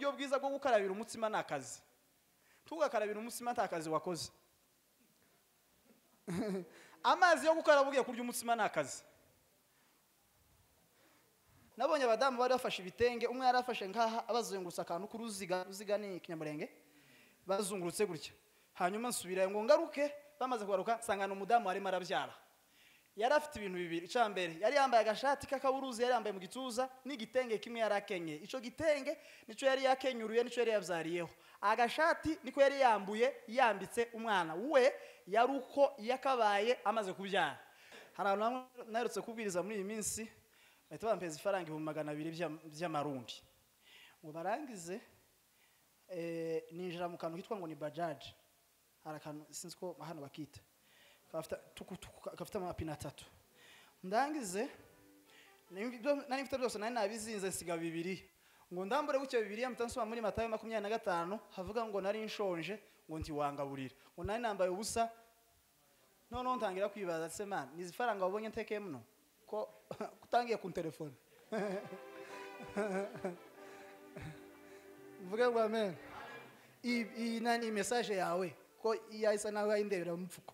Uburyo bwiza bwo gukarabira umutsima ni akazi. Tugakarabira umutsima nta kazi wakoze. Amazi yo gukaraba ugiye kurya umutsima ni akazi. Nabonye abadamu bari bafashe ibitenge, umwe yari afashe nkaha abazengurutse akantu k'uruziga, uruziga ni ikinyamurenge, bazungurutse gutya. Hanyuma nsubira ngo ngaruke, bamaze kugaruka nsanga umudamu arimo arabyara. Yari afite ibintu bibiri. Icya mbere yari yambaye agashati k'akaburuzi yari yambaye mu gituza n'igitenge kimwe yari akenyeye. Ico gitenge nico yari yakenyuruye, nico yari yabyariyeho. Agashati niko yari yambuye yambitse umwana we, yari uko yakabaye amaze kubyara. Hari abantu bamwe naherutse kubwiriza muri iyi minsi bahita bampeza ifaranga 200,000 by'amarundi ngo barangize. Ninjira mu kantu kitwa ngo ni bajaji, hari akantu sinzi ko hano bakita, gafite amapine 3. Ndangize nari mfite byose, nari nabizinze nsiga 2 ngo ndambure gutyo 2 mpita nsoma muri Matayo 25 havuga ngo nari nshonje ngo ntiwangaburira, ngo nari nambaye ubusa. Noneho ntangira kwibaza, se man, nizi faranga wabonye ntekeye muno ko kutangiye ku telefone? Mvuge ngo amen. Iyi nani message yawe ko yahise nawe ayindebera mu mfuko?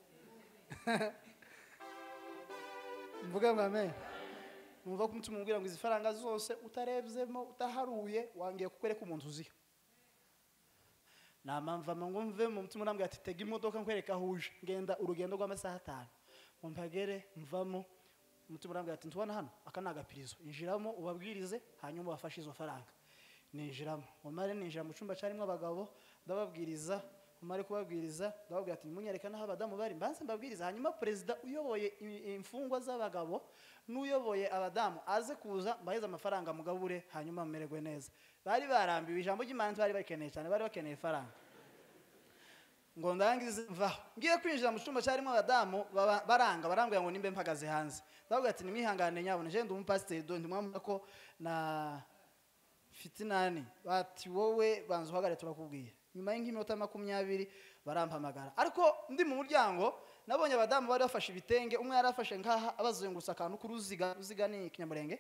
Mvuge ngo amen. Numva ko umutima umbwira ngo izi faranga zose utarebzemo utaharuye wangiye kukwereka umuntu uziho. Namamva ngo mve mu mutima urambwira ati tega imodoka nkwereka aho uje. Ngenda urugendo rw'amasaha 5 ngo mpagere, mvamo umutima urambwira ati ntubona hano aka ni agapirizo, injiramo ubabwirize hanyuma ubafashe izo faranga. Ninjiramo, umare ninjira mu cyumba cyarimo abagabo ndababwiriza, umare kubabwiriza ndababwira ati nimunyereka naho abadamu bari mbanze mbabwiriza, hanyuma perezida uyoboye imfungwa z'abagabo n'uyoboye abadamu aze kuza mbaheze amafaranga mugabure hanyuma mumererwe neza. Bari barambiwe ijambo ry'Imana, bari bakeneye cyane, bari bakeneye ifaranga. Ngo ndangize mvaho, ngiye kwinjira mu cyumba cyarimo abadamu baranga, barambwira ngo nimbe mpagaze hanze. Ndababwira ati nimwihangane nyabona, je ndi umupasiteri do ndimwamuna ko na fitinani. Bati wowe banza uhagarare turakubwiye. Nyuma y'iminota 20 barampamagara. Ariko ndi mu muryango nabonye abadamu bari bafashe ibitenge, umwe yari afashe nkaha abazengurutse akantu k'uruziga, uruziga ni ikinyamurenge,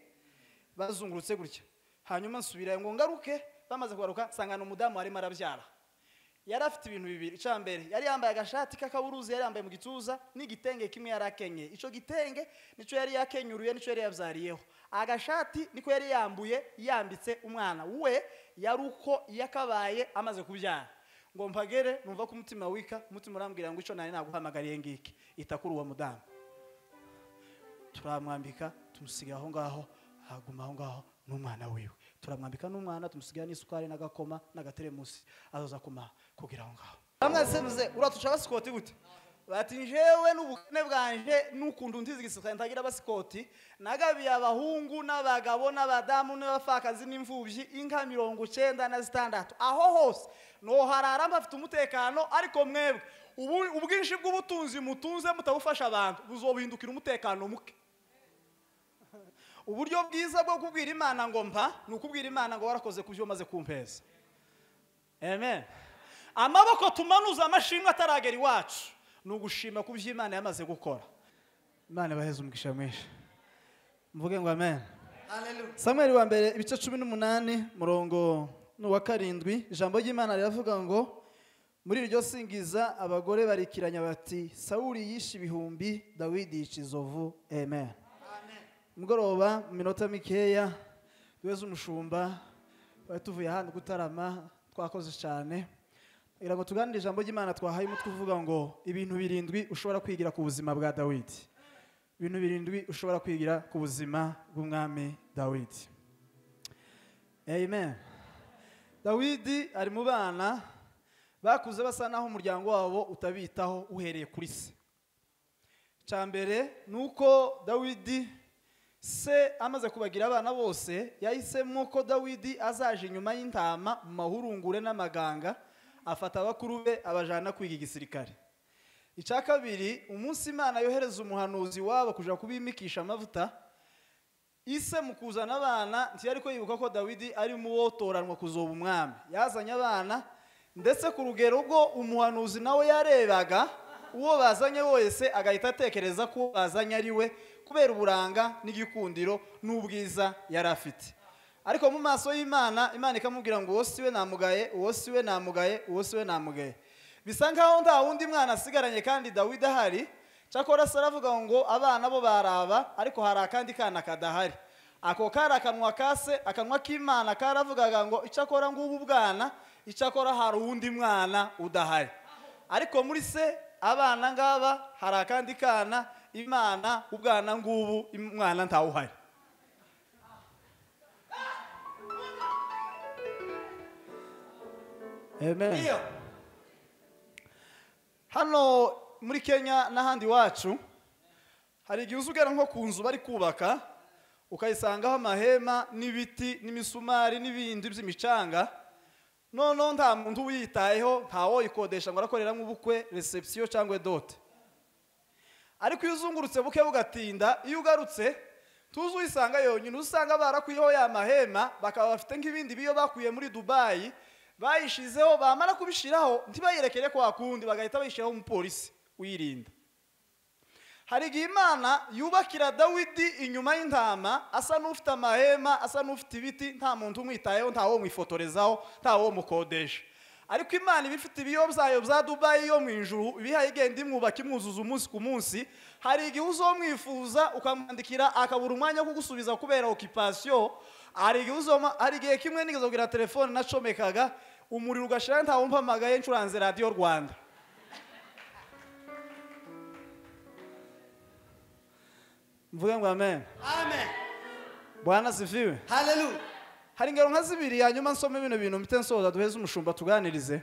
bazungurutse gutya. Hanyuma nsubira ngo ngaruke, bamaze kugaruka nsanga umudamu arimo arabyara. Yari afite ibintu bibiri. Icya mbere yari yambaye agashati k'akaburuzi yari yambaye mu gituza n'igitenge kimwe yari akenyeye. Ico gitenge nico yari yakenyuruye, nico yari yabyariyeho. Agashati niko yari yambuye yambitse umwana we, yari uko yakabaye amaze kubyara. Ngo mpagere numva ko umutima wika, umutima urambwira ngo ico nari naguhamagariye ngiki, ita kuri uwo mudamu. Turamwambika tumusiga aho ngaho, aguma aho ngaho n'umwana wiwe. Turamwambika n'umwana, tumusigira n'isukari n'agakoma n'agateremusi azoza kuma kugira aho ngaho. Bamwe uratuca abasikoti gute? Bati njewe n'ubukene bwanje n'ukuntu ntizigisukari ntagira abasikoti, nagabiye abahungu n'abagabo n'abadamu n'abafakazi n'imfubyi inka 96 aho hose no harara mbafite umutekano. Ariko mwebwe ubwinshi bw'ubutunzi mutunze mutabufasha abantu buzobindukira umutekano muke. Uburyo bwiza bwo kubwira Imana ngo mpa ni ukubwira Imana ngo warakoze kubyo umaze kumpeza. Amen. Amaboko tumanuza amashimwe ataragera iwacu ni ugushima kubyo Imana yamaze gukora. Imana ibaheze umugisha mwinshi. Mvuge ngo amen. Hallelujah. Samuel wa mbere ibice 18 murongo wa 7, ijambo ry'Imana riravuga ngo muri iryo singiza abagore barikiranya bati Sawuli yishe ibihumbi, Dawidi yica inzovu. Amen. Mugoroba minota mikeya duweze umushumba bari tuvuye ahandi gutarama twakoze cyane, kugira ngo tuganire ijambo ry'Imana twahaye umutwe uvuga ngo ibintu 7 ushobora kwigira ku buzima bwa Dawidi. Ibintu 7 ushobora kwigira ku buzima bw'umwami Dawidi. Amen. Dawidi ari mu bana bakuze basa naho umuryango wabo utabitaho uhereye kuri se. Icya mbere nuko Dawidi se amaze kubagira abana bose yahisemo ko Dawidi azaje inyuma y'intama mu mahurungure n'amaganga, afata abakuru be abajana kwiga igisirikare. Icya kabiri, umunsi Imana yohereza umuhanuzi wabo kuja kubimikisha amavuta, ise mu kuzana abana ntiyari ko yibuka ko Dawidi ari mu wotoranwa kuzoba umwami. Yazanye abana ndetse ku rugero rwo umuhanuzi nawe yarebaga uwo bazanye wese agahita atekereza ko bazanye ari we kubera uburanga n'igikundiro n'ubwiza yari afite. Ariko mu maso y'Imana, Imana ikamubwira ngo uwo siwe namugaye, uwo siwe namugaye, uwo siwe namugaye. Bisa nkaho nta wundi mwana asigaranye kandi Dawidi ahari. Cyakora se aravuga ngo abana bo baraba, ariko hari akandi kana kadahari. Ako kari akanwa kase, akanwa k'Imana karavugaga ngo icyakora ngubu bwana, icyakora hari uwundi mwana udahari. Ariko muri se abana ngaba hari akandi kana, Imana ubwana ngubu umwana ntawuhari. Amen. Hano muri Kenya n'ahandi wacu hari igihe uzugera nko ku nzu bari kubaka ukayisangaho amahema n'ibiti n'imisumari n'ibindi by'imicanga, noneho nta muntu uyitayeho, ntawo ikodesha ngo arakoreramo ubukwe, reception cyangwa dote. Ariko iyo uzungurutse buke bugatinda, iyo ugarutse tuzi uyisanga yonyine, usanga barakwiyeho ya mahema, bakaba bafite nk'ibindi biyo bakuye muri Dubai bayishizeho, bamara kubishiraho ntibayerekere kwa kundi, bagahita bayishiraho umupolisi uyirinda. Hari igihe Imana yubakira Dawidi inyuma y'intama, asa n'ufite amahema, asa n'ufite ibiti, nta muntu umwitayeho, nta wo mwifotorezaho, nta wo mukodesha. Ariko Imana iba ifite ibiyo byayo bya Dubai yo mu ijuru, ibihaye igenda imwubaka imwuzuza umunsi ku munsi. Hari igihe uzomwifuza ukamwandikira akabura umwanya wo kugusubiza kubera occupation. Hari igihe kimwe nigeze kugira telefone nacomekaga umuriro ugashira nta wumpamagaye, ncuranze Radio Rwanda. Mvuge ngo amen. Amen. Bwana asifiwe. Hallelujah. Hari ingero nka zibiri hanyuma nsome bino bintu mpite nsoza duheze umushumba tuganirize.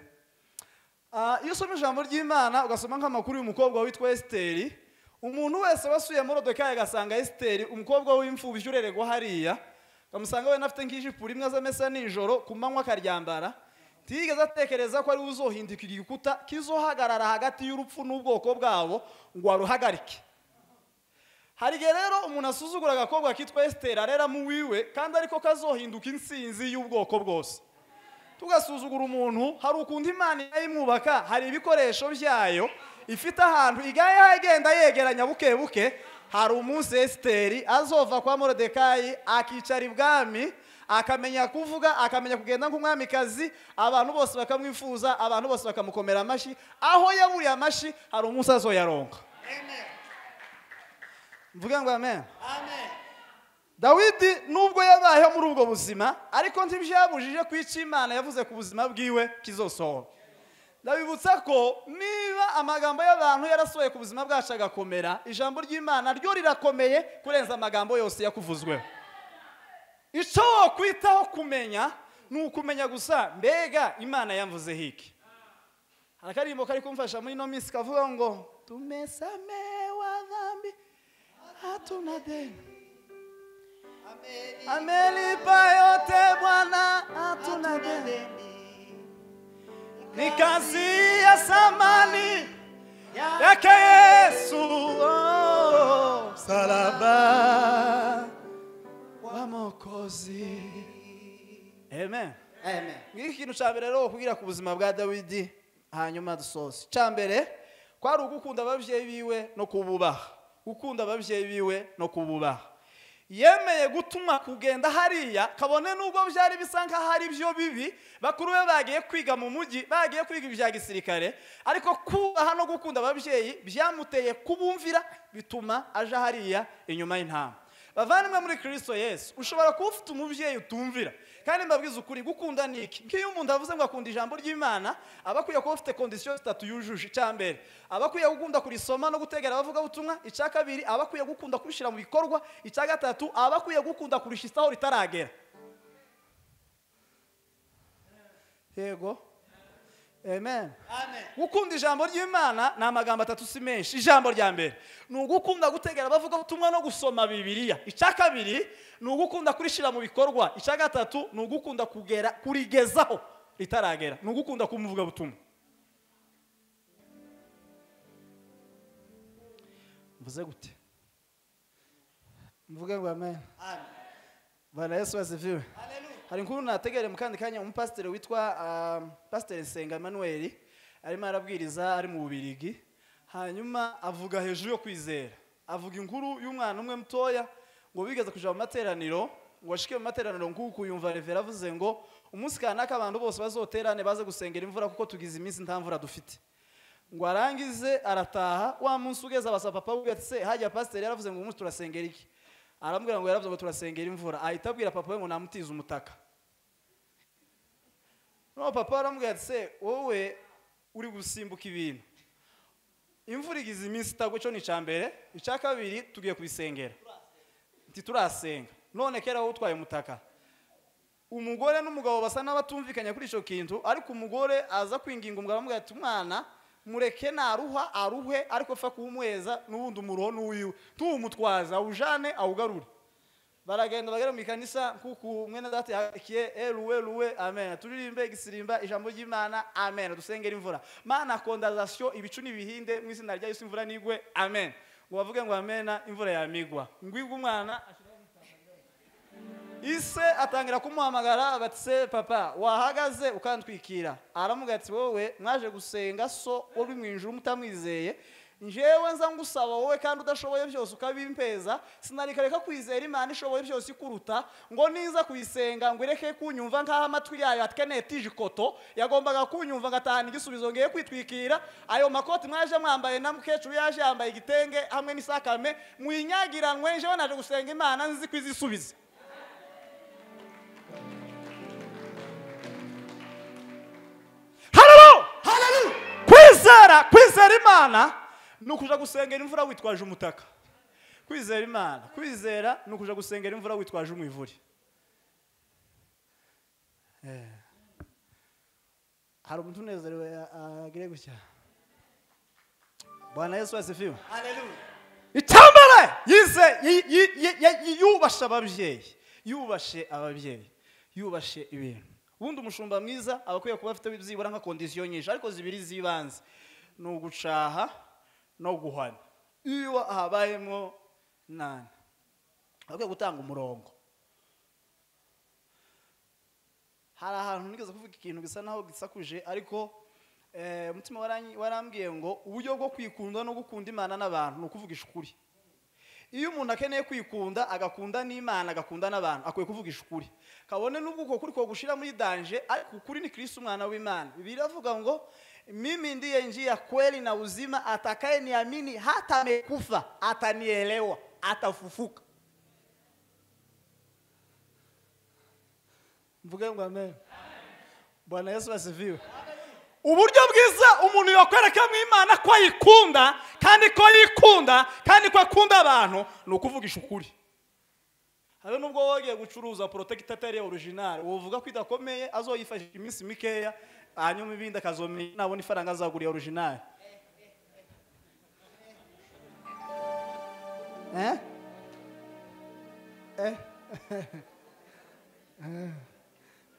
Iyo usoma ijambo ry'Imana ugasoma nk'amakuru y'umukobwa witwa Esteri, umuntu wese wasuye Moridekayi agasanga Esteri umukobwa w'imfubyi ureregwa hariya, ukamusanga we nafite nk'ijipo rimwe azamesa nijoro ku manywa akaryambara, ntiyigeze atekereza ko ari uzohindika igikuta kizohagarara hagati y'urupfu n'ubwoko bwabo ngo aruhagarike. Hari igihe rero umuntu asuzugura agakobwa kitwa Esteri arera mu wiwe, kandi ariko kazohinduka insinzi y'ubwoko bwose. Tugasuzugura umuntu, hari ukuntu Imana yayimwubaka, hari ibikoresho byayo ifite ahantu igaye igenda yegeranya buke buke. Hari umunsi Esteri azova kwa Moridekayi akicara ibwami, akamenya kuvuga, akamenya kugenda nk'umwamikazi, abantu bose bakamwifuza, abantu bose bakamukomera amashyi. Aho yaburiye amashyi hari umunsi azoyaronka. Amen. Mvuge ngo amen. Amen. Dawidi nubwo yabayeho muri ubwo buzima, ariko ntibyabujije kwica Imana yavuze ku buzima bwiwe kizosohora. Ndabibutsa ko niba amagambo y'abantu yarasohoye ku buzima bwacu agakomera, ijambo ry'Imana ryo rirakomeye kurenza amagambo yose yakuvuzweho. Icyo wakwitaho kumenya ni ukumenya gusa mbega Imana yamvuzeho iki. Hari akarimbo kari kumfasha muri ino minsi kavuga ngo tumesamewa dhambi hatuna deni, amelipa yote Bwana hatuna deni, ni kazi ya samani yake Yesu, oh, msalaba wa Mwokozi. Amen. Amen. Ngiki kintu ca mbere rero kugira ku buzima bwa Dawidi hanyuma dusoze. Ca mbere kwari ugukunda abavyeyi biwe no kububaha. Gukunda abavyeyi biwe no kububaha. Yemeye gutuma kugenda hariya, kabone nubwo byari bisa nkaho ari byo bibi, bakuru be bagiye kwiga mu mujyi, bagiye kwiga ibya gisirikare, ariko kubaha no gukunda abavyeyi byamuteye kubumvira, bituma aja hariya inyuma y'intama. Bavandimwe muri Kristo Yesu, ushobora kuba ufite umuvyeyi utumvira. Kandi mbabwiza ukuri, gukunda ni iki? Nk'iyo umuntu avuze ngo akunda ijambo ry'Imana, aba akwiye kuba afite condition zitatu yujuje. Icya mbere, aba akwiye gukunda kurisoma no gutegera abavuga ubutumwa. Icya kabiri, aba akwiye gukunda kubishyira mu bikorwa. Icya gatatu, aba akwiye gukunda kurishisaho ritaragera. Yego. Amen. Amen. Gukunda ijambo ry'Imana ni amagambo atatu si menshi. Ijambo rya mbere ni ugukunda gutegera abavuga ubutumwa no gusoma Bibiliya. Icya kabiri ni ugukunda kurishira mu bikorwa. Icya gatatu ni ugukunda kugera kurigezaho ritaragera. Ni ugukunda kumuvuga butumwa. Mvuze gute? Mvuge ngo amen. Amen. Bwana Yesu asifiwe. Hallelujah. Hari inkuru nategere mu kandi kanya umupasiteri witwa Pasiteri Nsenga Emmanuel arimo arabwiriza ari mu Bubirigi, hanyuma avuga hejuru yo kwizera. Avuga inkuru y'umwana umwe mutoya ngo bigeze kuja mu materaniro, Ngo ashike mu materaniro nkuku yumva revera avuze ngo umunsi kanaka abantu bose bazoterane baze gusengera imvura kuko tugize iminsi nta mvura dufite. Ngo arangize arataha, wa munsi ugeze abasaba papa we ati se hajya pasiteri yaravuze ngo umunsi turasengera iki? Aramubwira ngo yaravuze ngo turasengera imvura. Ahita abwira papa we ngo namutize umutaka. No papa aramubwira ati se wowe uri gusimbuka ibintu, imvura igize iminsi itagwa, cyo ni icambere, icya kabiri tugiye kubisengera, nti turasenga none kera wowe utwaye umutaka. Umugore n'umugabo basa n'abatumvikanye kuri ico kintu, ariko umugore aza kwinginga umugabo aramubwira ati umwana mureke naruha aruhe, ariko fa kuwumuheza n'ubundi umuruho n'uwiwe, tuwumutwaza awujane awugarure. Baragenda bagera mu ikanisa kuko mwene data yakiye eruwe ruwe amen, turirimbe igisirimba ijambo ry'Imana amen, dusengera imvura mana condensation ibicu n'ibihinde mu izina rya Yesu imvura nigwe amen. Ngo bavuge ngo amen, imvura yamigwa. Ngwigwa umwana ise atangira kumuhamagara batse papa wahagaze ukantwikira. Aramubwira ati wowe mwaje gusenga so uri mu ijuru mutamwizeye, njewe nza ngusaba wowe kandi udashoboye byose ukabimpeza, sinarikareka kwizera Imana ishoboye byose ikuruta, ngo niza kuyisenga ngo ireke kunyumva nkaho amatwi yayo atkeneye tijikoto yagombaga kunyumva ngatahana igisubizo ngiye kwitwikira. Ayo makoti mwaje mwambaye na mukecuru yaje yambaye igitenge hamwe n'isakame muyinyagiranwe, njewe naje gusenga Imana nzi kwizisubiza. Kwizera, kwizera Imana nukuja gusengera imvura witwaje umutaka. Kwizera Imana, kwizera nukuja gusengera imvura witwaje umwivuri. Hari umuntu unezerewe agire gutya. Bwana Yesu asifiwe. Haleluya. Icyambere yize yubasha ababyeyi, yubashe ababyeyi, yubashe ibintu. Ubundi umushumba mwiza abakwiye kuba afite byibura nka condition nyinshi, ariko zibiri zibanze ni ugucaha no guhana. Iyo habayemo nani akwiye gutanga umurongo. Hari ahantu nigeze kuvuga ikintu gisa naho gisakuje, ariko umutima warambwiye ngo uburyo bwo kwikunda no gukunda Imana n'abantu ni ukuvugisha ukuri. Iyo umuntu akeneye kwikunda agakunda n'Imana agakunda n'abantu akwiye kuvugisha ukuri, kabone n'ubwo uko kuri ko gushira muri danger, ariko ukuri ni Kristo umwana w'Imana. Bibiliya iravuga ngo mimi ndiye njia, kweli na uzima, atakaye niamini hata amekufa atanielewa, atafufuka. Mvuge ngo amen. Bwana Yesu asifiwe. Uburyo bwiza umuntu yakwereka mu Imana ko ayikunda kandi ko yikunda kandi ko akunda abantu ni ukuvugisha ukuri. Habe nubwo wagiye gucuruza protector atari original, uvuga ko idakomeye azoyifashisha iminsi mikeya, hanyuma ibindi akazomenya nabona ifaranga azagura original.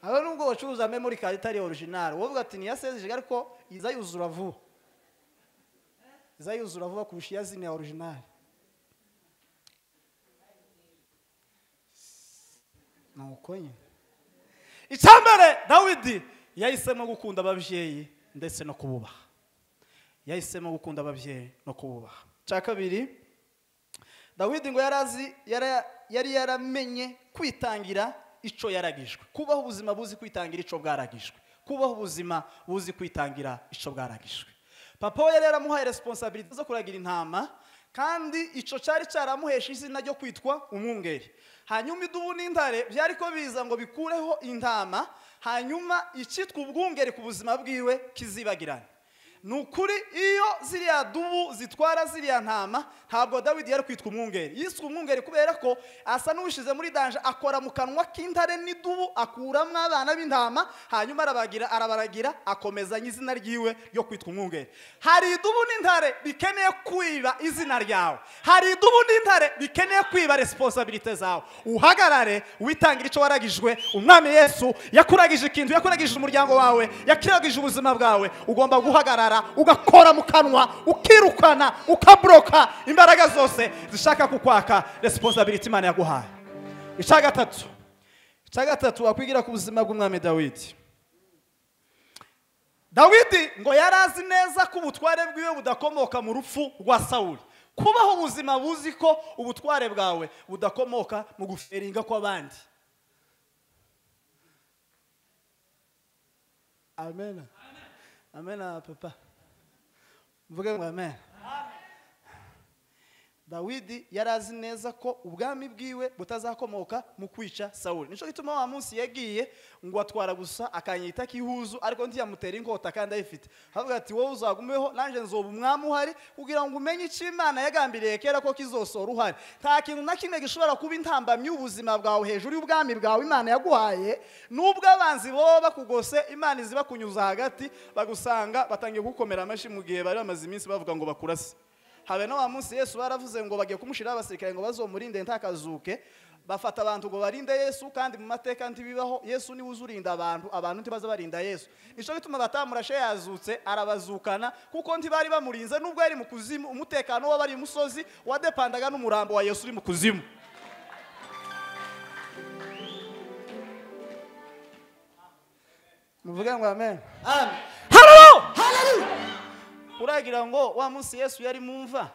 Habe nubwo wacuruza memory card itari original, wovuga ati niyasezije ariko izayuzura vuba. Izayuzura vuba kurusha yazine ya original. Nuko nyine. Icyambere Dawidi yahisemo gukunda ababyeyi ndetse no kububaha. Yahisemo gukunda ababyeyi no kububaha. Cya kabiri, Dawidi ngo yarazi yari yaramenye kwitangira ico yaragijwe. Kubaho ubuzima buzi kwitangira ico bwaragijwe. Kubaho ubuzima buzi kwitangira ico bwaragijwe. Papa we yari yaramuhaye responsibility zo kuragira intama, kandi ico cyari cyaramuhesha izina ryo kwitwa umwungeri. Hanyuma idubu n'intare byari ko biza ngo bikureho intama, hanyuma icitwa ubwungeri ku buzima bwiwe kizibagirana. Nukuri iyo ziriya dubu zitwara ziriya ntama, ntabwo Dawidi yari kwitwa umwungeri. Yiswe umwungeri kubera ko asa n'uwishize muri danger, akora mu kanwa k'intare n'idubu, akuramwo abana b'intama, hanyuma arabagira arabaragira, akomezanya izina ryiwe ryo kwitwa umwungeri. Hari idubu n'intare bikeneye kwiba izina ryawe. Hari idubu n'intare bikeneye kwiba responsibility zawe. Uhagarare witangira ico waragijwe. Umwami Yesu yakuragije ikintu, yakuragije umuryango wawe, yakuragije ubuzima bwawe. Ugomba guhagarara, ugakora mu kanwa, ukirukana, ukabroka imbaraga zose zishaka kukwaka responsibility Imana yaguhaye. Icya gatatu wakwigira ku buzima bw'umwami Dawidi. Dawidi ngo yarazi neza ko ubutware bwiwe budakomoka mu rupfu rwa Sawuli. Kubaho ubuzima buzi ko ubutware bwawe budakomoka mu guferinga kw'abandi. Amen. Amen papa. Mvuge ngo amen. Dawidi yarazi neza ko ubwami bwiwe butazakomoka mu kwica Sawuli. Nico gituma wa munsi yagiye ngo atwara gusa akanyita kihuzu, ariko ntiyamutera inkota kandi ayifite. Havuga ati wowe uzagumeho nanje nzoba umwami uhari, kugira ngo umenye icyo Imana yagambiriye kera ko kizosora uhari. Nta kintu na kimwe gishobora kuba intambamyi y'ubuzima bwawe hejuru y'ubwami bwawe Imana yaguhaye. Nubwo abanzi bo bakugose, Imana iziba kunyuza hagati, bagusanga batangiye gukomera amashi mu gihe bari bamaze iminsi bavuga ngo bakurase. Habe no wa munsi Yesu baravuze ngo bagiye kumushira abasirikare ngo bazomurinde ntakazuke, bafata abantu ngo barinde Yesu, kandi mu mateka ntibibaho. Yesu ni uzurinda abantu, abantu ntibaza barinda Yesu. Nico gituma batamurashe yazutse arabazukana, kuko ntibari bamurinze nubwo yari mu kuzimu. Umutekano w'abari musozi wadepandaga n'umurambo wa Yesu uri mu kuzimu. Muvuge ngo amen. Amen. Hallelujah. Hallelujah. Uragira ngo wa munsi Yesu yari mumva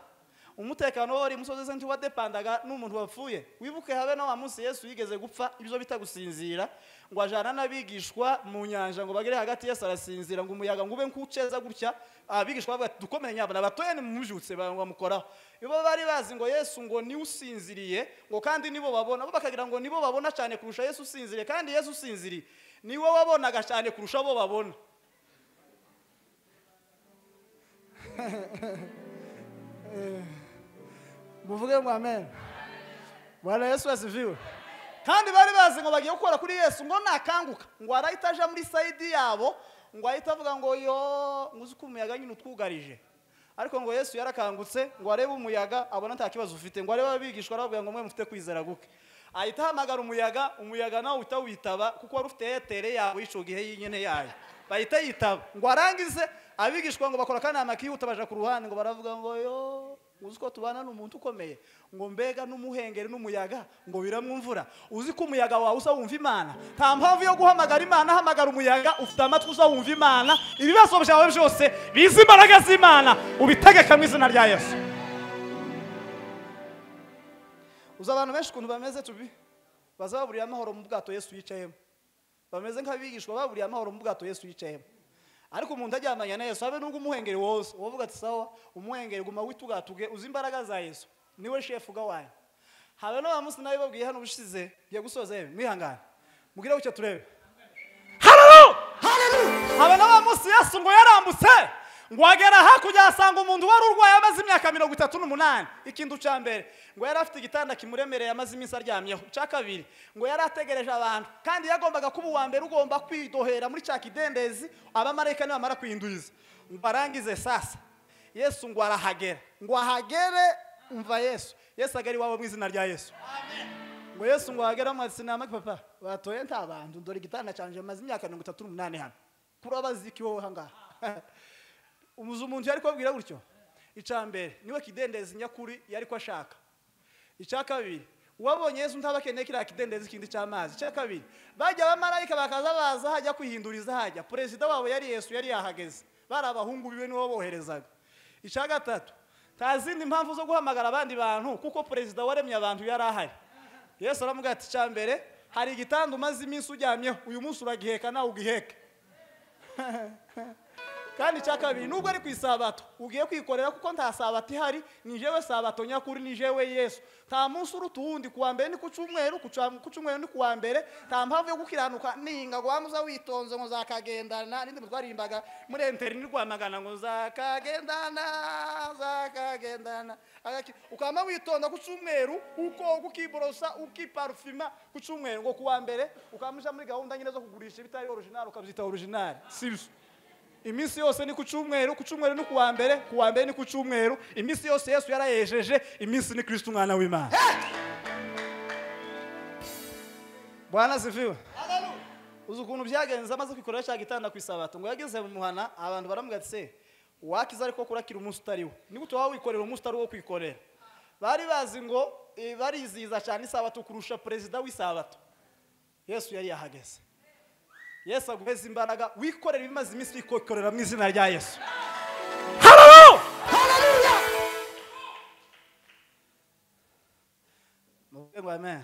umutekano wari musozi nti wadepandaga n'umuntu wapfuye. Wibuke habe na wa munsi Yesu yigeze gupfa ibyo bita gusinzira, ngo ajana n'abigishwa mu nyanja ngo bagere hagati Yesu arasinzira, ngo umuyaga ngo ube nkuceza gutya. Abigishwa bavuga ati dukomeye nyabana batoye ni mujutse bamukoraho. Ibo bari bazi ngo Yesu ngo ni usinziriye, ngo kandi nibo babona, bo bakagira ngo nibo babona cyane kurusha Yesu usinziriye, kandi Yesu usinziriye niwe wabonaga cyane kurusha bo babona. Muvuge ngo amen. Bwana Yesu asifiwe. Kandi bari bazi ngo bagiye gukora kuri Yesu ngo nakanguka ngo arahita aja muri side yabo, ngo ahita avuga ngo yo nguzi ko umuyaga nyine utwugarije. Ariko ngo Yesu yarakangutse ngo arebe umuyaga abona nta kibazo ufite, ngo arebe abigishwa arababwira ngo mwe mufite kwizera guke. Ahita ahamagara umuyaga, umuyaga nawe utawitaba kuko wari ufite etere yawe ico gihe yinyene yayo. Bahita yitaba ngo arangize abigishwa ngo bakora kanama kihuta baja ku ruhande ngo baravuga ngo yo uzi ko tubana n'umuntu ukomeye, ngo mbega n'umuhengeri n'umuyaga ngo biramwumvura. Uzi ko umuyaga wawe usa wumva Imana. Nta mpamvu yo guhamagara Imana, hamagara umuyaga ufite amatwi usa wumva Imana. Ibibazo byawe byose bizi imbaraga z'Imana, ubitegeka mu izina rya Yesu. Uzi abantu benshi ukuntu bameze tubi bazaburiye amahoro mu bwato Yesu yicayemo. Bameze nk'abigishwa baburiye amahoro mu bwato Yesu yicayemo. Ariko umuntu ajyamanya na Yesu habe nubwo umuhengeri wose uvuga ati sawa umuhengeri guma witugatuge, uzi imbaraga za Yesu niwe chef gawaye. Habe no bamusi nawe babwiye hano ubushize ngiye gusoza yewe mwihangane mugire gucyo turebe. Hallelujah. Hallelujah. Habe no bamusi Yesu ngo yarambutse ngo agera hakurya asanga umuntu wari urwaye amaze imyaka 38. Ikintu cya mbere ngo yari afite igitanda kimuremereye amaze iminsi aryamyeho. Icya kabiri ngo yari ategereje abantu, kandi yagombaga kuba uwa mbere ugomba kwidohera muri cya kidendezi abamarayika nibamara kwinduriza ngo arangize. Sasa Yesu ngo arahagera, ngo ahagere umva Yesu. Yesu agari iwawe mu izina rya Yesu. Amen. Ngo Yesu ngo ahagere amwatsi papa batoye nta bantu, ndore igitanda cyanje maze imyaka 38 hano, kurabaziki wowe hangaha. Umuzu umuntu yari kubabwira gutyo. Icya mbere niwe kidendezi nyakuri yari ko ashaka. Icya kabiri uwabonye Yesu ntabakeneye kiriya kidendezi kindi cy'amazi. Icya kabiri bajya abamarayika bakaza baza hajya kwihinduriza hajya perezida wabo yari Yesu yari yahageze, bari abahungu biwe nibo boherezaga. Icya gatatu nta zindi mpamvu zo guhamagara abandi bantu kuko perezida waremye abantu yari ahari. Yesu aramubwira ati icya mbere hari igitanda umaze iminsi uryamyeho, uyu munsi uragiheka nawe ugiheke. Kandi icya kabiri nubwo ari ku isabato ugiye kwikorera kuko nta sabato ihari, ni jewe sabato nyakuri, ni jewe Yesu. Nta munsi uruta uwundi, kuwa mbere ni ku cyumweru, ku cyumweru ni kuwa mbere. Nta mpamvu yo gukiranuka ninga ngo wamuza witonze ngo zakagendana nindi mutwarimbaga muri enteri ni Rwamagana ngo zakagendana zakagendana. Ukama witonda ku cyumweru uko ukiborosa ukiparfuma ku cyumweru, ngo kuwa mbere ukamuja muri gahunda nyine zo kugurisha ibitari original ukabyita original. Sibyo. Iminsi yose ni ku cyumweru, ku cyumweru ni kuwa mbere, kuwa mbere ni ku cyumweru. Iminsi yose Yesu yarayejeje, iminsi ni Kristo umwana w'Imana. Bwana asifiwe. Haleluya. Uzi ukuntu byagenze amaze kwikorera cya gitanda ku isabato, ngo yageze mu muhana abantu baramubwira ati se wakiza ariko kurakira umunsi utariwo, ni gute waba wikorera umunsi utari wo kwikorera? Bari bazi ngo barizihiza cyane isabato kurusha perezida w'isabato. Yesu yari yahageze. Yesu aguheza imbaraga wikorera ibimaze iminsi wikorera mu izina rya Yesu. Haleluya. Haleluya. Muvuge ngo amen.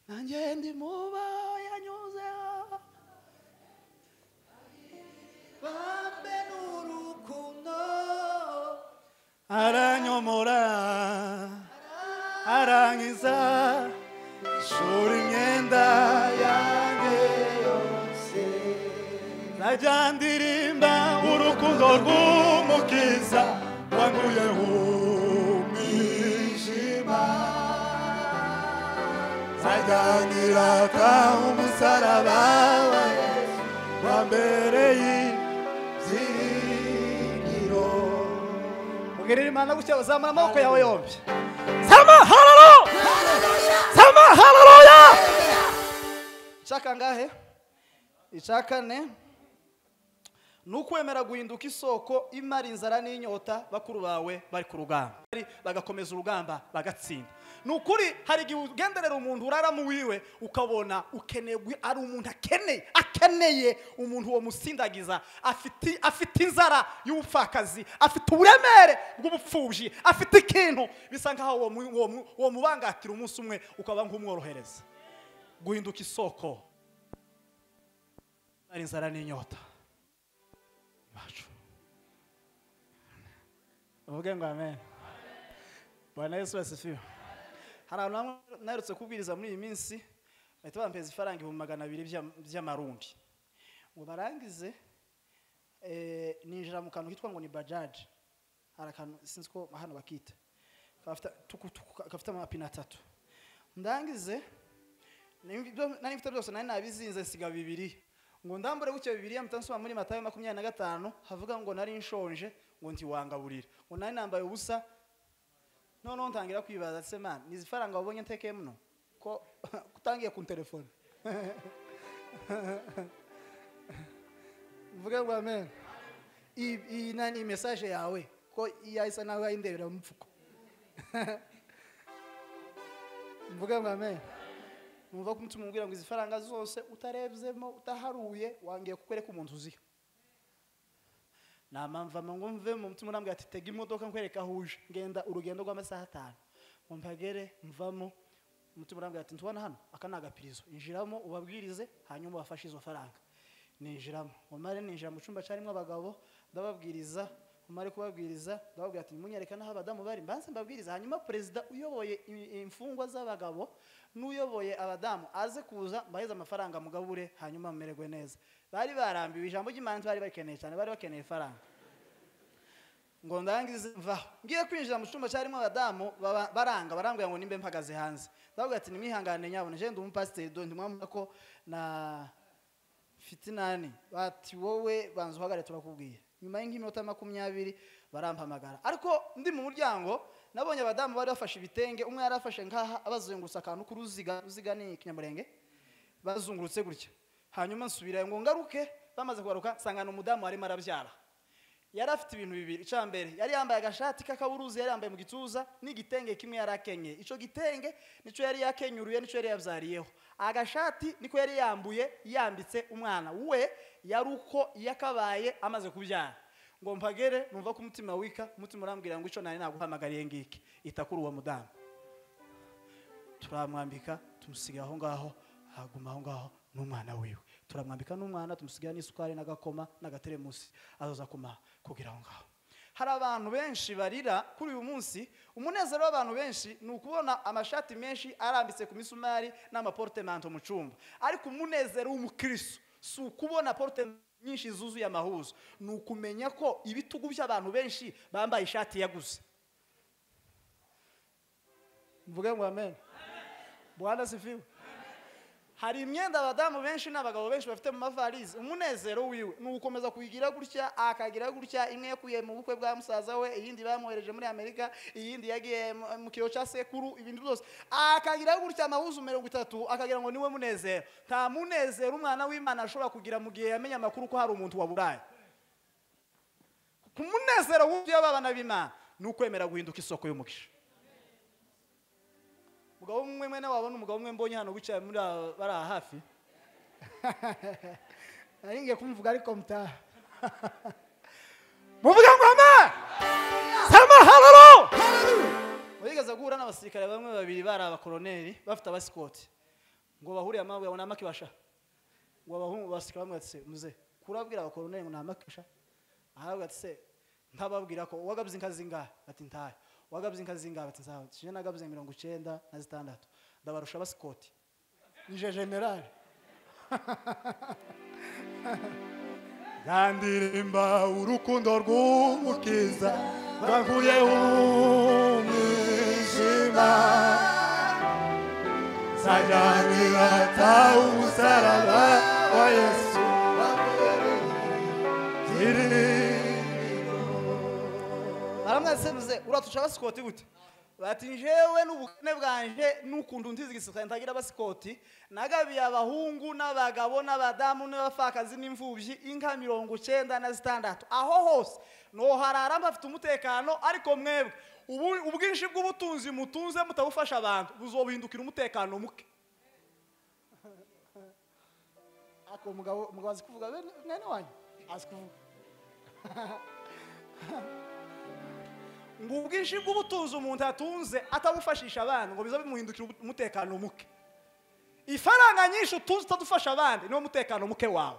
Nanjye ndi muba yanyuzeho Izankiza ishuri imyenda yanjye yose, nzajya ndirimba urukundo rw'Umukiza wankuyeho umwijima, nzajya nirata umusaraba wa Yesu wambereye ibyiringiro. Mugirire Imana gutya, uzamura amaboko yawe yombi. Sema haleluya! Sema haleluya! Icaka ngahe? Icakane ni ukwemera guhinduka isoko imara inzara n'inyota bakuru bawe bari ku rugamba, bagakomeza urugamba bagatsinda. Ni ukuri hari igihe ugenderera umuntu urara mu wiwe ukabona ukeneye, ari umuntu akeneye umuntu wo musindagiza, afite inzara y'ubupfakazi, afite uburemere bw'ubupfubyi, afite ikintu bisa nkaho uwo mubangatira umunsi umwe ukaba nk'umworohereza. Guhinduka isoko ari inzara n'inyota bacu. Uvuge ngo amen. Bwana Yesu asifiwe. Hari abantu bamwe naherutse kubwiriza muri iyi minsi bahita bampeza ifaranga 200,000 by'amarundi, ngo barangize ninjira mu kantu kitwa ngo ni bajaji. Hari akantu sinzi ko hano bakita, gafite amapine 3. Ndangize nari mfite byose, nari nabizinze nsiga 2, ngo ndambure gutyo Bibiliya mpita nsoma muri Matayo 25 havuga ngo nari nshonje ngo ntiwangaburira, ngo nari nambaye ubusa. Noneho ntangira kwibaza se man, nizi faranga wabonye ntekeye muno ko kutangiye ku telefone. Mvuge ngo amen. Iyi nani message yawe ko yahise nawe ayindebera mu mfuko. Mvuge ngo amen. Numva ko umutima umbwira ngo izi faranga zose utarebzemo utaharuye wangiye kukwereka umuntu uziho. Namamva ngo mve mu mutima urambwira ati tega imodoka nkwereka aho uje, ngenda urugendo rw'amasaha 5 ngo mpagere mvamo. Umutima urambwira ati ntubona hano aka ni agapirizo, injiramo ubabwirize hanyuma ubafashe izo faranga. Ninjiramo, umare ninjira mu cyumba cyarimo abagabo ndababwiriza, umare kubabwiriza ndababwira ati nimunyereka naho abadamu bari mbanze mbabwiriza, hanyuma perezida uyoboye imfungwa z'abagabo n'uyoboye abadamu aze kuza mbaheze amafaranga mugabure hanyuma mumererwe neza. Bari barambiwe ijambo ry'Imana, bari bakeneye cyane, bari bakeneye ifaranga. Ngo ndangize mvaho, ngiye kwinjira mu cyumba cyarimo abadamu baranga barambwira ngo nimbe mpagaze hanze. Ndababwira ati nimwihangane nyabona je ndi umupasiteri do ndimwamuna ko na fitinani. Bati wowe banza uhagare turakubwiye. Nyuma y'iminota 20 barampamagara, ariko ndi mu muryango nabonye abadamu bari bafashe ibitenge, umwe yarafashe nkaha abazungurutse akantu k'uruziga, uruziga ni ikinyamurenge, bazungurutse gutya. Hanyuma nsubira ngo ngaruke, bamaze kugaruka nsanga umudamu arimo arabyara. Yari afite ibintu bibiri. Icya mbere yari yambaye agashati k'akaburuzi yari yambaye mu gituza n'igitenge kimwe yari akenyeye. Ico gitenge nico yari yakenyuruye, nico yari yabyariyeho. Agashati niko yari yambuye yambitse umwana we, yari uko yakabaye amaze kubyara. Ngo mpagere numva ko umutima wika, umutima urambwira ngo ico nari naguhamagariye ngiki, itakuri uwo mudamu. Turamwambika tumusiga aho ngaho, aguma aho ngaho n'umwana wiwe. Turamwambika n'umwana, tumusigira n'isukari n'agakoma n'agateremusi azoza kuma kugira aho ngaho. Hari abantu benshi barira kuri uyu munsi. Umunezero w'abantu benshi ni ukubona amashati menshi arambitse ku misumari n'amaportemanto mu cyumba, ariko umunezero w'umukristo si ukubona porte nyinshi zuzuye amahuzo, ni ukumenya ko ibitugu by'abantu benshi bambaye ishati yaguze. Mvuge ngo amen. Bwana sifiwe. Hari imyenda abadamu benshi n'abagabo benshi bafite mu mavalize. Umunezero wiwe ni ugukomeza kuyigira gutya, akagira gutya, imwe yakuye mu bukwe bwa musaza we, iyindi bamwohereje muri Amerika, iyindi yagiye mu kiro cya sekuru, ibindi byose akagira gutya amahuzu 30, akagira ngo niwe munezero. Nta munezero umwana w'Imana ashobora kugira mu gihe yamenye amakuru ko hari umuntu waburaye. Ku munezero wuzuye abana b'Imana ni ukwemera guhinduka isoko y'umugisha. Mugabo umwe mwene wabona umugabo umwe mbonye hano wicaye muri bari hafi. Nari ngiye kumuvuga ariko mutaha. Muvuga ngo amen. Sema haleluya. Wigeze guhura n'abasirikare bamwe babiri bari abakoloneli bafite abasikoti, ngo bahuriye amabwe ngo namakibasha, ngo abahungu basirikare bamwe ati muze kurabwira abakoloneli ngo namakibasha, ahabwa ati se ntababwira ko wagabye inka zingahe, ati ntaye. Wagabye inka zingahe? Ati nzawe je nagabye 96, ndabarusha abasikoti, nije general. Yandirimba urukundo rw'umukiza rwankuye umwijima, nzajyanirata umusaraba wa Yesu baramwasemuze. Uratusha abasikoti gute? Bati njewe n'ubukene bwanje n'ukuntu ntizigisika ntagira abasikoti, nagabiye abahungu n'abagabo n'abadamu n'abafakazi n'imfubyi inka 96, aho hose noharara mpafite umutekano. Ariko mwebwe ubwinshi bw'ubutunzi mutunze mutabufasha abantu buzobuhindukira umutekano muke. Ako mugabo azi kuvuga, mwene wanyu azi kuvuga. Ngo ubwinshi bw'ubutunzi umuntu atunze atabufashisha abantu ngo biza bimuhindukira umutekano muke. Ifaranga nyinshi utunze utadufasha abandi niwo mutekano muke wawe.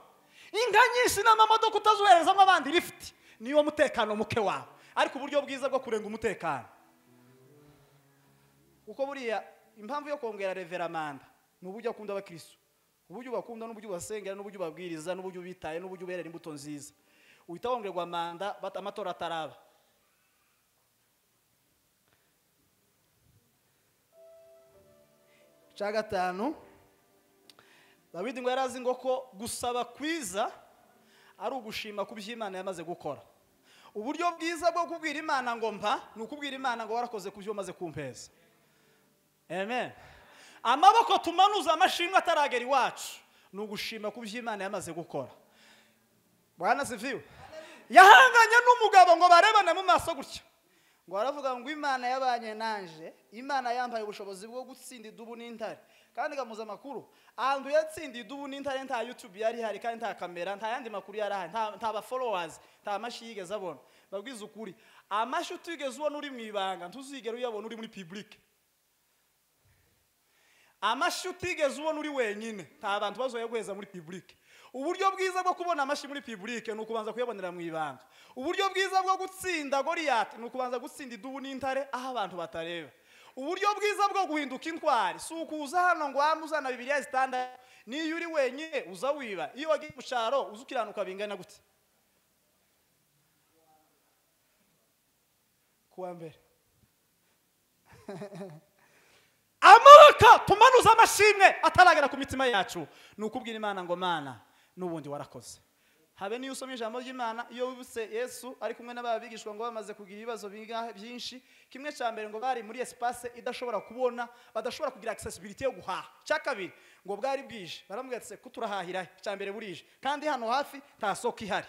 Inka nyinshi n'amamodoka utazuherezamo abandi lift niwo mutekano muke wawe. Ariko uburyo bwiza bwo kurenga umutekano, kuko buriya impamvu yo kongera reveramanda ni uburyo akunda abakristo, uburyo bakunda n'uburyo basengera n'uburyo babwiriza n'uburyo bitaye n'uburyo berera imbuto nziza. Uhita wongerwa manda amatora ataraba. Cya gatanu, Dawidi ngo yarazi ngo ko gusaba kwiza ari ugushima ku by'Imana yamaze gukora. Uburyo bwiza bwo kubwira Imana ngo mpa ni ukubwira Imana ngo warakoze ku byo umaze kumpeza. Amen. Amaboko tumanuza amashimwe ataragera iwacu ni ugushima ku by'Imana yamaze gukora. Bwana sifiwe. Yahanganye n'umugabo ngo barebane mu maso gutya, ngo aravuga ngo Imana yabanye nanje, Imana yambaye ubushobozi bwo gutsinda idubu n'intare. Kandi gamuza amakuru, ahantu yatsindiye idubu n'intare nta YouTube yari hari, kandi nta kamera, nta yandi makuru yari ahari, nta ba followers, nta mashi yigeze abona. Babwiza ukuri, amashi utigeze ubona uri mu ibanga ntuzigera uyabona uri muri public. Amashi utigeze ubona uri wenyine nta bantu bazoyaguheza muri public. Uburyo bwiza bwo kubona amashi muri public ni ukubanza kuyabonera mu ibanga. Uburyo bwiza bwo gutsinda Goliath ni ukubanza gutsinda idubu n'intare aho abantu batareba. Uburyo bwiza bwo guhinduka intwari si ukuza hano ngo amuzana Bibiliya zitanda. Niyo uri wenyine uza wiba, iyo wagiye mu cyaro uza ukiranuka bingana gute? Kuwa mbere amaboko tumanuza amashimwe ataragera ku mitima yacu ni ukubwira Imana ngo Mana n'ubundi warakoze. Habe niyo usomye ijambo ry'Imana, iyo wibutse Yesu ari kumwe n'ababigishwa ngo bamaze kugira ibibazo byinshi, kimwe cya mbere ngo bari muri espace idashobora kubona, badashobora kugira accessibility yo guhaha. Cya kabiri ngo bwari bwije, baramubwira ati ko turahahira, cya mbere burije kandi hano hafi nta soko ihari.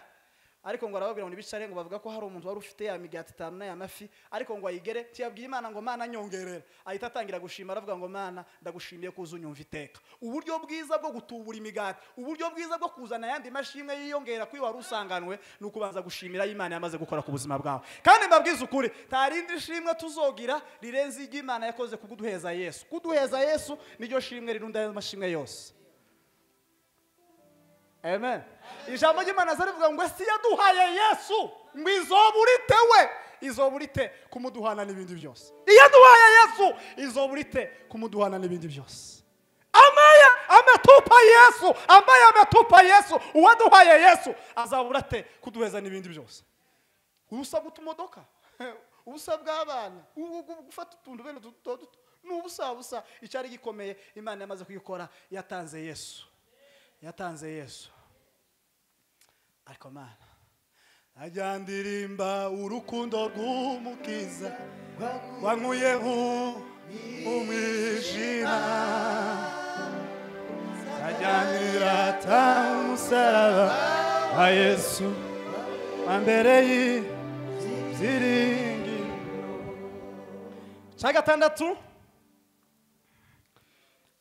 Ariko ngo arababwira ngo nibicare, ngo bavuga ko hari umuntu wari ufite ya migati 5 na ya mafi, ariko ngo ayigere tiyabwiye Imana ngo Mana nyongerera. Ahita atangira gushima aravuga ngo Mana ndagushimiye kuza unyumva iteka. Uburyo bwiza bwo gutubura imigati, uburyo bwiza bwo kuzana yandi mashimwe yiyongera kuri wari usanganwe ni ukubanza gushimira Imana yamaze gukora ku buzima bwawe. Kandi mbabwiza ukuri, tarindi shimwe tuzogira rirenze iry'Imana yakoze kuguduheza Yesu. Kuduheza Yesu niryo shimwe rirunda ayo mashimwe yose. Amen. Ijambo ry'Imana zarivuga ngo si yaduhaye Yesu ngo izoburite we, izoburite kumuduhana n'ibindi byose. Iyaduhaye Yesu izoburite kumuduhana n'ibindi byose. Amaya ametupa Yesu, ambaye ametupa Yesu, uwaduhaye Yesu azaburate kuduheza n'ibindi byose. Ubusa bw'utumodoka, ubusa bw'abana, gufata utuntu bene duto duto, n'ubusa busa. Icyari gikomeye Imana yamaze kuyikora, yatanze Yesu. Yatanze Yesu. Ariko Mana ajyandirimba urukundo rw'umukiza wankuyeho umwijima, ajyanirata umusaraba wa Yesu wambere y'ibyiringiro. Cya gatandatu,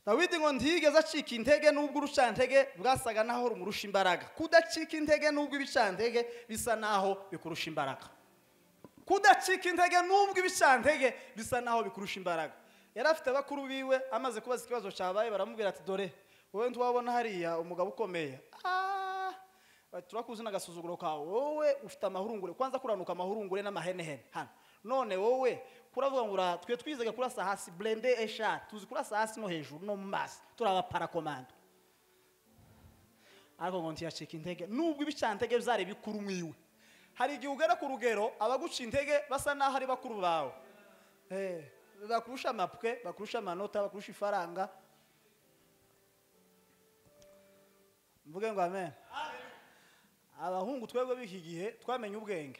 Dawidi ngo ntiyigeze acika intege nubwo urucantege bwasaga naho rumurusha imbaraga. Kudacika intege nubwo ibicantege bisa naho bikurusha imbaraga. Kudacika intege nubwo ibicantege bisa naho bikurusha imbaraga. Yari afite abakuru biwe, amaze kubaza ikibazo cyabaye baramubwira ati dore wowe ntiwabona hariya umugabo ukomeye, turakuzi n'agasuzuguro kawe, wowe ufite amahurungure, kwanza kuranuka amahurungure n'amahenehene hano None wowe kuravuga ngo twe twizaga kurasa hasi blende esha, tuzi kurasa hasi no hejuru no mu maso, turaba parakomando. Ariko ngo ntiyacika intege nubwo ibicantege byari bikuru mwiwe. Hari igihe ugera ku rugero abaguca intege basa naho ari bakuru bawe, bakurusha amapwe, bakurusha amanota, bakurusha ifaranga. Mvuge ngo amen. Abahungu twebwe b'iki gihe twamenye ubwenge,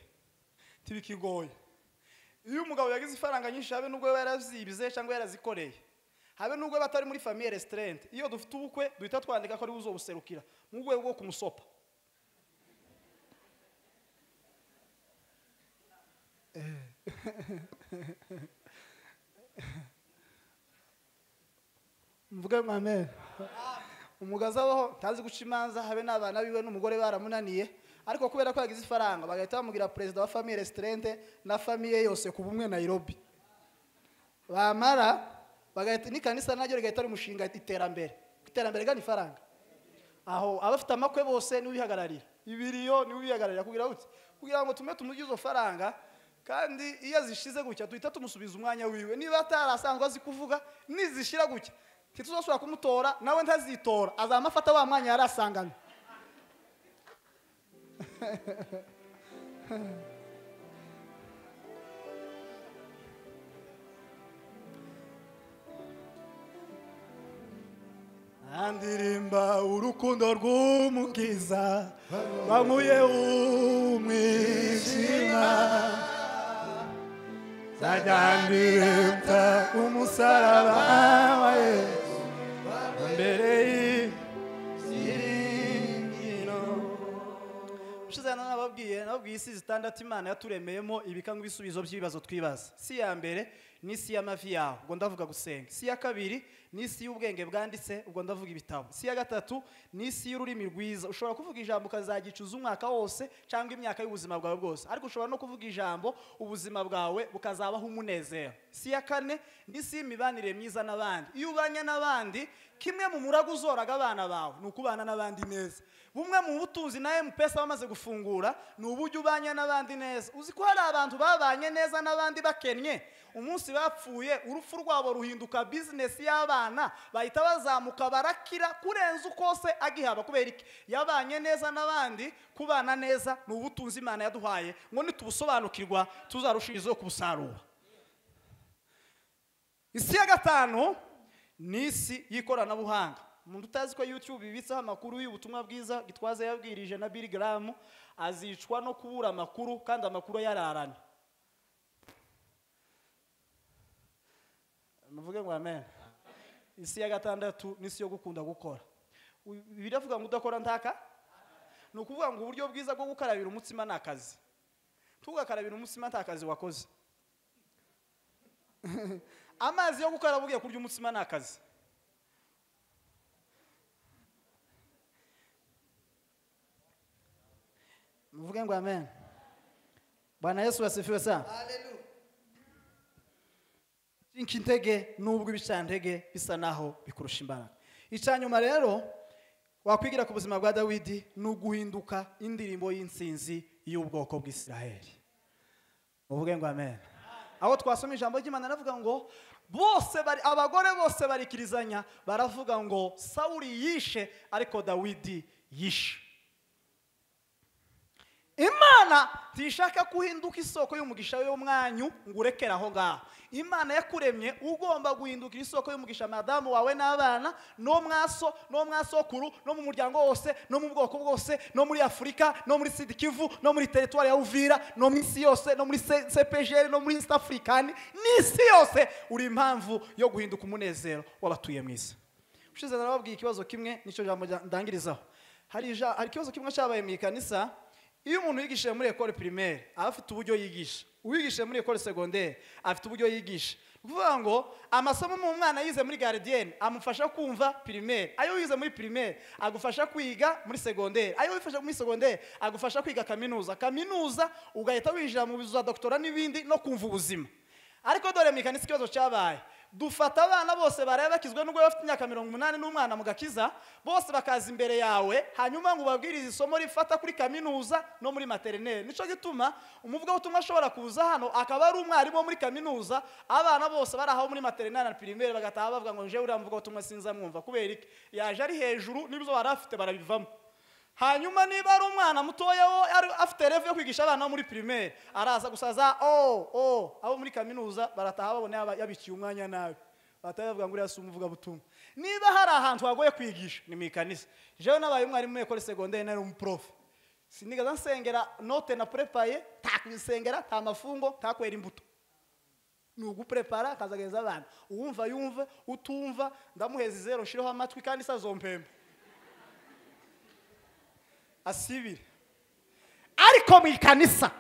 tibikigoye. Iyo umugabo yagize ifaranga nyinshi, habe nubwo yarazibye cyangwa yarazikoreye, habe nubwo batari muri famille restaurant, iyo dufite ubukwe duhita twandika ko ari uzobuserukira mu rwego rwo kumusopa. Mvuge ngo amen. Umugaza waho ntazi guca imanza, habe n'abana biwe n'umugore baramunaniye, ariko kubera ko yagize ifaranga bagahita bamugira president wa famille restaurant na famille yose ku bumwe Nairobi. Bamara bagahita n'ikanisa naryo rigahita rimushinga iterambere. Iterambere gani ifaranga. Aho abafite amakwe bose niwe bihagararira, ibiriyo niwe bihagararira, kugira uti kugira ngo tume tumugize izo faranga. Kandi iyo azishize gutya duhita tumusubiza umwanya wiwe. Niba atarasanzwe azi kuvuga, nizishira gutya ntituzosubira kumutora, nawe ntazitora, azamafata wa mwanya yarasanganywe. Andirimba urukundo rw'umukiza bankuye umwijima, zajyandimta umusaraba wa Yesu mbere y'ibyiringiro. Ushize nababwiye isi zitandatu Imana yaturemeyemo ibika nk'ibisubizo by'ibibazo twibaza. Si ya mbere ni isi y'amavi yawe, ubwo ndavuga gusenga. Si ya kabiri ni isi y'ubwenge bwanditse, ubwo ndavuga ibitabo. Si ya gatatu ni isi y'ururimi rwiza, ushobora kuvuga ijambo ukazagicuza umwaka wose cyangwa imyaka y'ubuzima bwawe bwose, ariko ushobora no kuvuga ijambo ubuzima bwawe bukazabaho umunezero. Si ya kane ni isi y'imibanire myiza n'abandi. Iyo ubanye n'abandi, kimwe mu murago uzoraga abana bawe ni ukubana n'abandi neza. Bumwe mu butunzi na M-Pesa bamaze gufungura ni uburyo ubanye n'abandi neza. Uzi ko hari abantu babanye neza n'abandi bakennye, umunsi bapfuye urupfu rwabo ruhinduka business y'abana, bahita bazamuka barakira kurenza uko se agihaba. Kubera iki? Yabanye neza n'abandi. Kubana neza ni ubutunzi Imana yaduhaye, ngo nitubusobanukirwa tuzarushirizeho kubusarura. Isi ya gatanu ni isi y'ikoranabuhanga. Umuntu utazi ko YouTube ibitsaho amakuru y'ubutumwa bwiza Gitwaza yabwirije na Billy Graham azicwa no kubura amakuru, kandi amakuru yararanye. Muvuge ngo amen. Isi ya gatandatu ni isi yo gukunda gukora. Biravuga ngo udakora ntaka, ni ukuvuga ngo uburyo bwiza bwo gukarabira umutsima ni akazi. Tugakarabira umutsima nta kazi wakoze. Amazi yo gukaraba ugiye kurya umutsima ni akazi. Muvuge ngo amen. Bwana Yesu asifiwe sana. Haleluya. Intege nubwo ibicantege bisa naho bikurusha imbaraga. Icanyuma rero wakwigira ku buzima bwa Dawidi ni uguhinduka indirimbo y'insinzi y'ubwoko bw'Isiraheli. Muvuge ngo amen. Aho twasoma ijambo ry'Imana ravuga ngo bose bari abagore bose barikirizanya baravuga ngo Sawuli yishe ariko Dawidi yishe. Imana tishaka kuhinduka isoko y'umugisha y'umwanyu ngo urekere aho ngaho. Imana yakuremye ugomba guhindukira isoko y'umugisha madamu wawe n'abana, no mwaso, no mwasokuru, no mu muryango wose, no mu bwoko bwose, no muri Afrika, no muri Sud Kivu, no muri territoire ya Uvira, no mu isi yose, no muri CPGL, no muri East African, n'isi yose. Uri impamvu yo guhinduka umunezero w'abatuye mu isi. Ushize narababwiye ikibazo kimwe, nicyo jambo ndangirizaho. Hari ikibazo kimwe cyabaye mu ikanisa. Iyo umuntu yigishije muri école primaire afite uburyo yigisha, uwigishije muri école secondaire afite uburyo yigisha. Kuvuga ngo amasomo mu mwana yize muri gardienne amufasha kumva primaire, ayo yize muri primaire agufasha kwiga muri secondaire, ayo wifasha muri secondaire agufasha kwiga kaminuza, kaminuza ugahita winjira mu bizu za doctorat n'ibindi no kumva ubuzima. Ariko dore mu ikanisa ikibazo cyabaye, Dufata abana bose baraye bakizwe nubwo bafite imyaka 80 n'umwana mu gakiza, bose bakaza imbere yawe, hanyuma ngo ubabwirize isomo rifata kuri kaminuza no muri maternelle. Nico gituma umuvugabutumwa ashobora kuza hano akaba ari umwarimu wo muri kaminuza, abana bose bari aho muri maternelle na primaire bagataha bavuga ngo nje uriya muvugabutumwa sinzamwumva. Kubera iki? Yaje ari hejuru n'ibyo bari afite barabivamo. Hanyuma niba ari umwana mutoya wo afite level yo kwigisha abana muri primaire, araza gusaza abo muri kaminuza barataha babona yabikiye umwanya nabi, bataha bavuga ngo uriya si umuvugabutumwa. Niba hari ahantu hagoye kwigisha ni mu ikanisa. Jewe nabaye umwarimu muri école secondaire, nari umuprof, sinigaza nsengera note na préparé, nta ta mafungo, ta kwera imbuto, ni uguprepara akazageza abana. Uwumva yumva, utumva ndamuheza izero nshireho amatwi kandi sazompembe asibire. Ariko mu ikanisa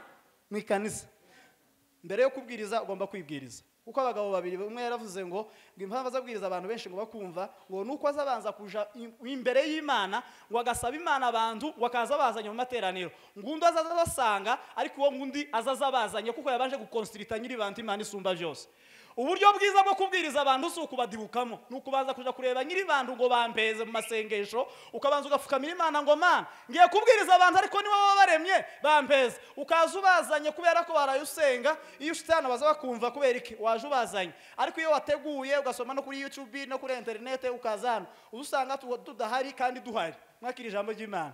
mbere yo kubwiriza ugomba kwibwiriza, kuko abagabo babiri umwe yaravuze ngo impamvu azabwiriza abantu benshi ngo bakumva ngo nuko azabanza kuja imbere y'Imana ngo agasaba Imana abantu ngo akaza bazanye mu materaniro, ngundi azaza basanga, ariko uwo ngundi azaza bazanye kuko yabanje gukonsulta nyiri bantu Imana isumba byose. Uburyo bwiza bwo kubwiriza abantu si ukubadibukamo, ni ukubanza kuja kureba nyiri bantu ngo bampeze mu masengesho, ukabanza ugafukamira Imana ngo Mana ngiye kubwiriza abantu ariko niwe wabaremye bampeze, ukaza ubazanye kubera ko barayusenga. Iyo ushitana baza bakumva kubera iki waje ubazanye. Ariko iyo wateguye ugasoma no kuri YouTube no kuri internet ukazana, usanga tudahari kandi duhari. Mwakira ijambo ry'Imana.